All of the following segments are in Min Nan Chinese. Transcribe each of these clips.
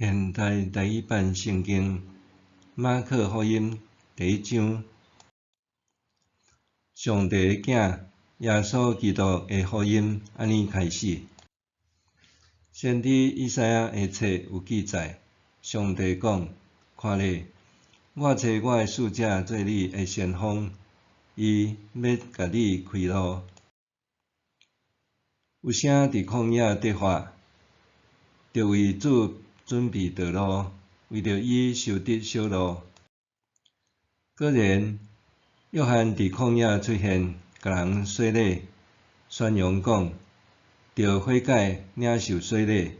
現代台語版聖經馬可福音第一章，上帝的囝耶穌基督的福音按呢開始。先知以賽亞的冊有記載，上帝講：看咧，我差我的使者做你的先鋒，伊欲共你開路。有聲佇曠野咧喊，著為主準備道路，為著伊修直小路。果然，約翰佇曠野出現，共人洗禮，宣揚講：著悔改，領受洗禮，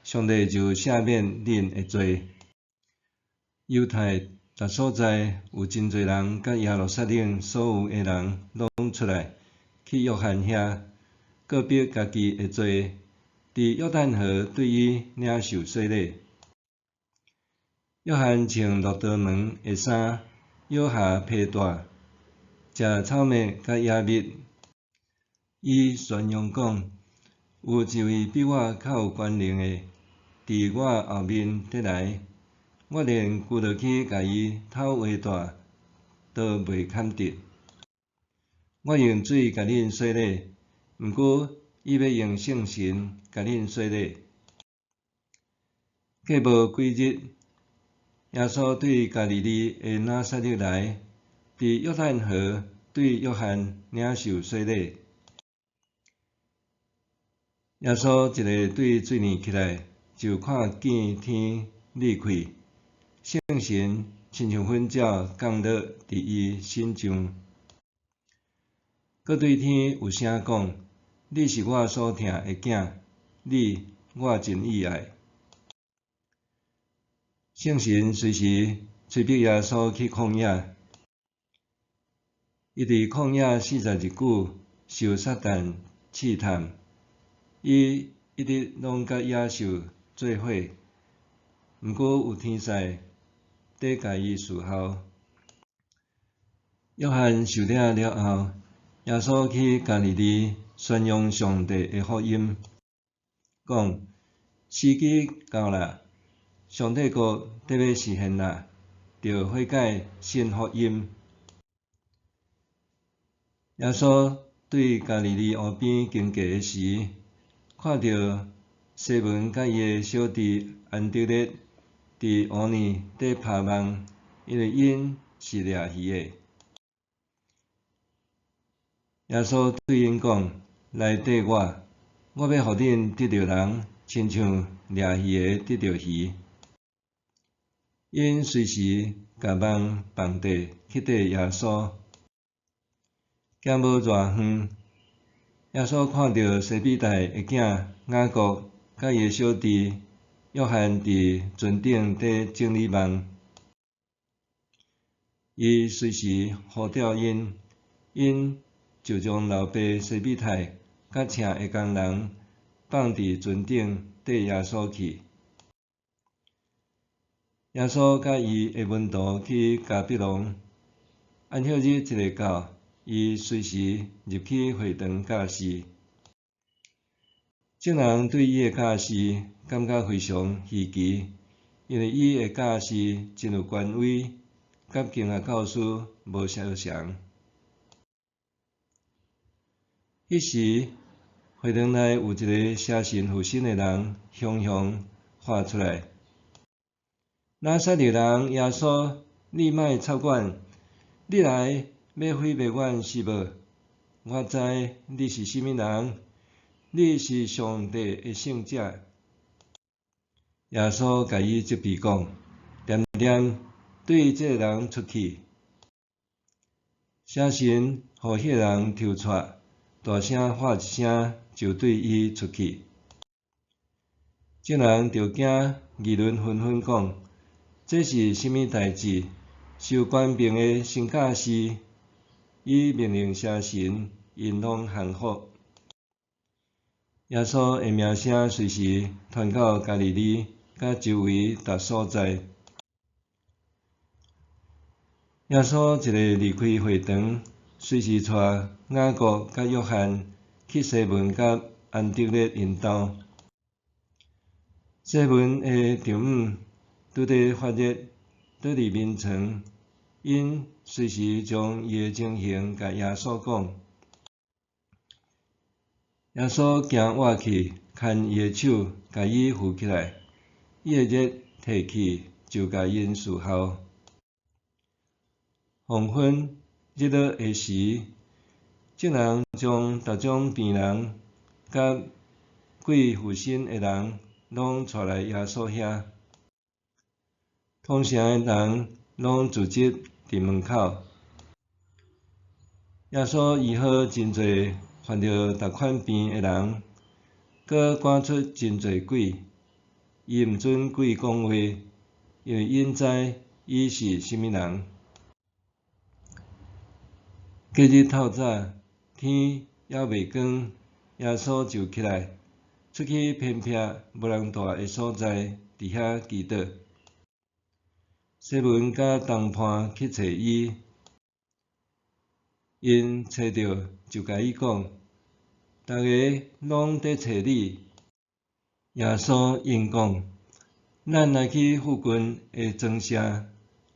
上帝就赦免恁的罪。猶太逐所在有真濟人，佮耶路撒冷所有的人攏出來去約翰遐，告白家己的罪，佇約旦河對伊領受洗禮。約翰穿駱駝毛的衫，腰下皮帶，食草麥佮野蜜。伊宣揚講：有一位比我較有權能的，佇我後面佇來，我連屈落去共伊透鞋帶都袂堪得。我用水共恁洗禮，毋過伊欲用聖神共恁洗禮。過無幾日，耶穌對加利利的拿撒勒來，佇約旦河對約翰領受洗禮。耶穌一下對水裡起來，就看見天裂開，聖神親像粉鳥降落佇伊身上。閣對天有聲講：你是我所疼的囝，你我真喜愛。聖神隨時催逼耶穌去曠野。伊佇曠野四十日久，受撒旦試探，伊一直攏佮野獸做伙，毋過有天使佇共伊侍候。約翰受掠了後，耶穌去加利利宣揚上帝的福音，講：時機到啦，上帝國得欲實現啦，著悔改信福音。耶穌對加利利湖邊經過的時，看著西門佮伊的小弟安德烈佇湖裡咧拋網，因為𪜶是掠魚的。耶穌對𪜶講：來綴我，我欲予恁得著人，親像掠魚的得著魚。𪜶隨時共網放綴去綴耶穌。行無偌遠，耶穌看著西庇太的囝雅各佮伊的小弟約翰佇船頂咧整理網，伊隨時呼召𪜶，𪜶就將老爸西庇太佮請的工人放佇船頂綴耶穌去。耶穌佮伊的門徒去迦百農，安息日一下到，伊隨時入去會堂教示。眾人對伊的教示感覺非常稀奇，因為伊的教示真有權威，佮經學教師無相仝。彼時，會堂內有一个邪神附身的人，雄雄喊出來：拿撒勒人耶穌，你莫插管！你來欲毀滅阮是無？我知你是啥物人，你是上帝的聖者。耶穌共伊責備講：恬恬，對這个人出去！邪神予彼个人抽掣，大聲喊一聲，就對伊出去。眾人就驚，議論紛紛講：這是啥物代誌？受權柄的新教示，伊命令邪神，𪜶攏降服。耶穌的名聲隨時傳到加利利佮周圍逐所在。耶穌一下離開會堂，隨時帶雅各佮約翰去西門佮安德烈𪜶兜。西門的丈母拄咧發熱，倒佇眠床，𪜶隨時將伊的情形共耶穌講。耶穌行倚去，牽伊的手，共伊扶起來，伊的熱退去，就共𪜶侍候。黃昏日落的時，眾人將逐種病人佮鬼附身的人攏帶來耶穌遐，通城的人攏聚集佇門口。耶穌醫好真濟患著逐款病的人，閣趕出真濟鬼。伊毋准鬼講話，因為𪜶知伊是啥物人。隔日透早，天猶未光，耶穌就起來，出去偏僻無人蹛的所在，佇遐祈禱。西門佮同伴去揣伊，𪜶揣著就共伊講：逐家攏佇揣你。耶穌應講：咱來去附近的莊舍，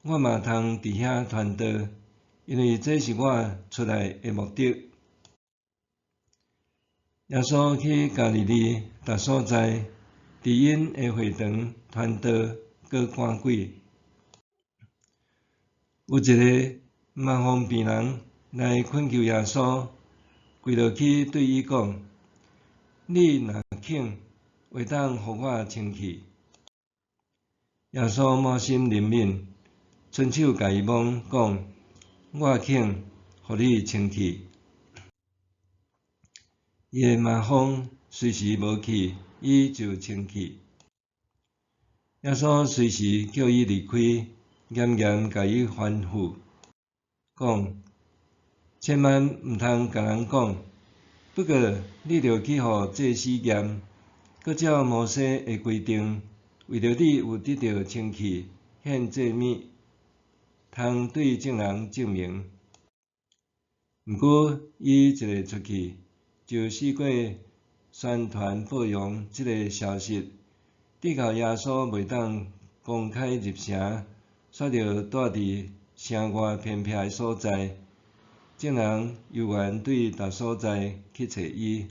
我嘛通佇遐傳道，因為這是我出來的目的。耶穌去加利利逐所在，佇𪜶的會堂傳道，閣趕鬼。有一个麻風病人來懇求耶穌，跪落去對伊講：你若肯，會當予我清氣。耶穌滿心憐憫，伸手共伊摸，講：我肯，予你清氣。伊的麻風隨時無去，伊就清氣。耶穌隨時叫伊離開，嚴嚴共伊吩咐，講：千萬毋通共人講，不過你著去予祭司驗，閣照摩西的規定，為著你有得著清氣，獻祭物，通對眾人證明。毋過伊一下出去，就四界宣傳報揚這个消息，直到耶穌袂當公開入城，煞著蹛佇城外偏僻的所在，眾人猶原對逐所在去揣伊。